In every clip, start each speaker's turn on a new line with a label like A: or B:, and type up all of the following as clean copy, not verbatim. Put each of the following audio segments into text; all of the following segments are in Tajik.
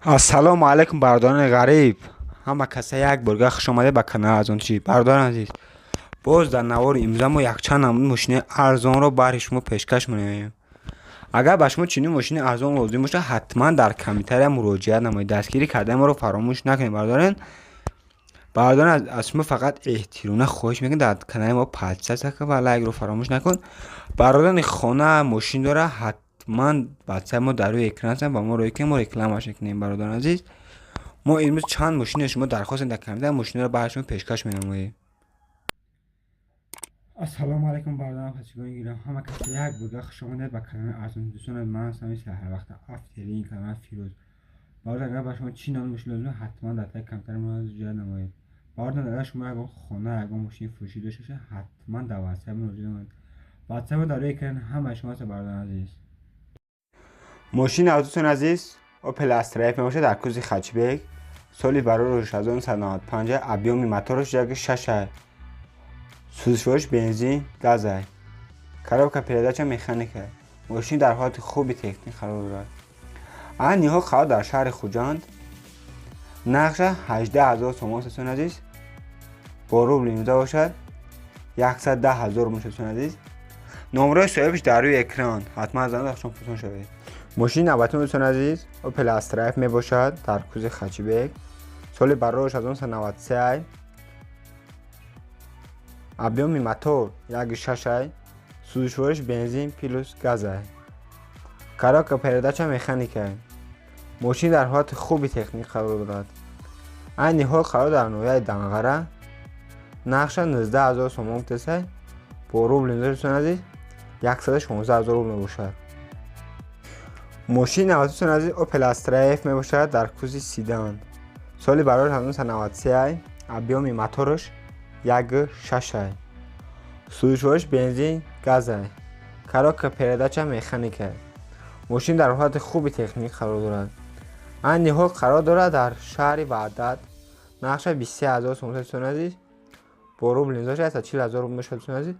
A: Ассалому алайкум, бародарони ғариб. Ҳама каса як борга хуш омадед ба канали Арзончӣ. Бародарони азиз, боз дар навори имрӯза мо якчанд намуди мошинаи арзонро баҳри шумо пешкаш менамоем. Агар ба шумо чунин мошини арзон лозим бошад, ҳатман дар комментария муроҷиат намоед. Дастгирӣ кардани моро фаромӯш накунед, бародарон. Бародарон, аз шумо фақат эҳтиромона хоҳиш мекунем, дар канали мо подписаться кун ва лайкро фаромӯш накун. Бародарони хона мошин дора, ҳатман ватсап мо дар рӯи экран аст, ба мо рӯй кунед, мо рекламаш мекунем. Бародарони азиз, мо имрӯз чанд мошине шумо дархост дар комментария, мошинро баҳри шумо пешкаш менамоем. Ассалому алайкум, бародарон, пасигони гирам. Ҳама каса як борга хуш омадед ба канали Арзон. Дӯстони ман ҳастам, мисли ҳар вақта автори ин канал Фирӯз. Бародар, агар ба шумо чӣ номи мошин лозим, ҳатман дар таги комментария муроҷиат намоед. Бародар, агар шумо ягон хона, ягон мошини фурӯшӣ дошта бошед, ҳатман дар ватсап муроҷиат намоед. Ватсап дар рӯи экран ҳамаи шумо аст, бародарони азиз. Мошини дӯстони азиз, Opel Astra F мебошад дар кузови хэтчбек. Соли барораш 1995, объёми мотораш 1,6. Сӯзишвориш бензин, газ. Коробка передача механика. Мошин дар ҳолати хуби техникӣ қарор дорад. Айни ҳол қарор дар шаҳри Хуҷанд. Нархша 18 000 сомон, дӯстони азиз. Бо рубл имзо бошад 110 000 рубл, дӯстони азиз. Номерои соҳибаш дар рӯи экран. Ҳатман аз он шумо пурсон шавед. Мошини навбатӣ, дӯстони азиз, Opel Astra F мебошад дар кузови хэтчбек. Соли барораш 1993. Объёми мотор 1,6. Сӯзишвориш бензин плюс газ. Коробка передача механика. Мошин дар ҳолати хуби техникӣ қарор дорад. Айни ҳол қарор дар ноҳияи Данғара. Нархша 19 000 сомон гуфтасай, бо рубл имзо, дӯстони азиз, 116 000 рубл мебошад. Мошини навбатӣ, дӯстони азиз, Opel Astra F мебошад дар кузови седан. Соли барораш 1993, объёми мотораш 1,6. Сӯзишвориш бензин, газ. Коробка передача механика. Мошин дар ҳолати хуби техникӣ қарор дорад. Айни ҳол қарор дорад дар шаҳри Ваҳдат. Нархша 23 000 сомон, дӯстони азиз. Бо рубл имзо 140 000 рубл мешавад, дӯстони азиз.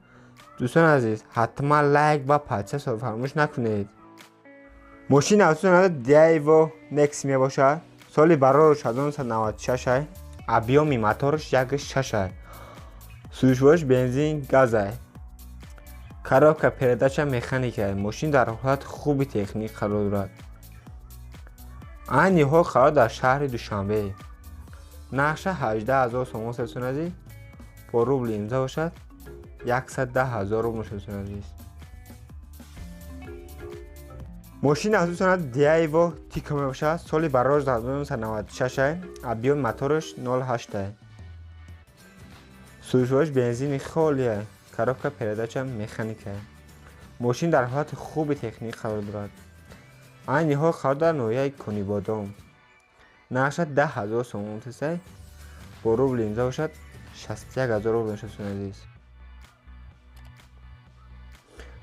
A: Дӯстони азиз, ҳатман лайк ва подписаться фаромӯш накунед. Мошини навбатӣ, дӯстони азиз, Daewoo Nexia мебошад. Соли барораш 1996, объёми мотораш 1,6. Сӯзишвориш бензин, газ. Коробка передача механика. Мошин дар ҳолати хуби техникӣ қарор дорад. Айни ҳол қарор дар шаҳри Душанбе. Нархша 18 000 сомон, дӯстони азиз. Бо рубл имзо бошад 110 000 рубл мешавад, дӯстони азиз. Мошини дӯстони азиз, Daewoo Tico мебошад. Соли барораш 1996, объёми мотораш 0,8. Сӯзишвориш бензини холия. Коробка передача механика. Мошин дар ҳолати хуби техникӣ қарор дорад. Айни ҳол қарор дар ноҳияи Конибодом. Нархша 10 000 сомон гуфтасай, бо рубл имзо бошад 61 000 рубл мешавад, дӯстони азиз.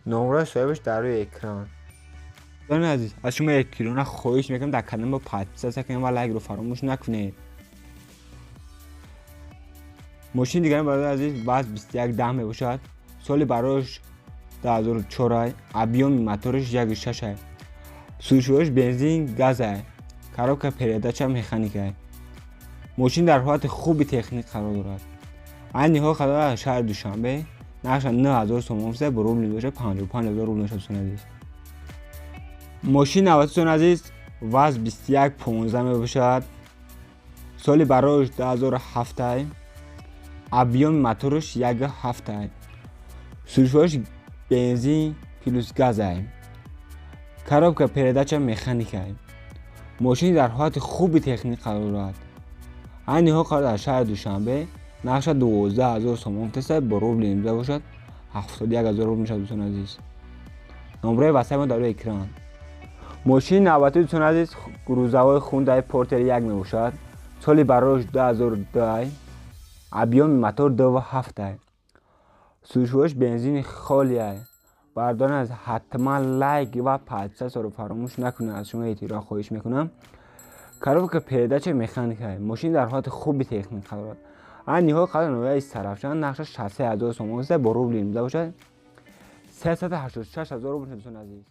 A: Номерои соҳибаш дар рӯи экран. Дӯстони азиз, аз шумо эҳтиромона хоҳиш мекунам, дар канали мо подписаться кунед ва лайкро фаромӯш накунед. Мошини дигари, бародари азиз, ВАЗ 2110 мебошад. Соли барораш 2004, объёми мотораш 1,6. Сӯзишвориш бензин, газ. Коробка передача механика. Мошин дар ҳолати хуби техникӣ қарор дорад. Айни ҳол қарор дар шаҳри Душанбе. Нархша 9000 сомон гуфта, бо рубл бошад 55 000 рубл мешавад, дӯстони азиз. Мошини навбатӣ, дӯстони азиз, ВАЗ 2115 мебошад. Соли барораш 2007, объёми мотораш 1,7. Сӯзишвориш бензин плюс газ. Коробка передача механика. Мошин дар ҳолати хуби техникӣ қарор дорад. Айни ҳол қарор дар шаҳри Душанбе. Нархша 12 000 сомон гуфтасай, бо рубл имзо бошад 71 000 рубл мешавад, дӯстони азиз. Номерои ватсап мо дар рӯи экран. Мошини навбатӣ, дӯстони азиз, грузовой Hyundai Porter 1 мебошад. Соли барораш 2002, объёми мотор 2,7. Сӯзишвориш бензини холия. Бародарони азиз, ҳатман лайк ва подписаться фаромӯш накунед, аз шумо эҳтиром хоҳиш мекунам. Коробка передача механика. Мошин дар ҳолати хуби техникӣ қарор дорад. Айни ҳол қарор ноҳияи Сарафшан. Нархша 63 000 сомон, бо рубл имзо бошад 386 000 рубл, дӯстони азиз.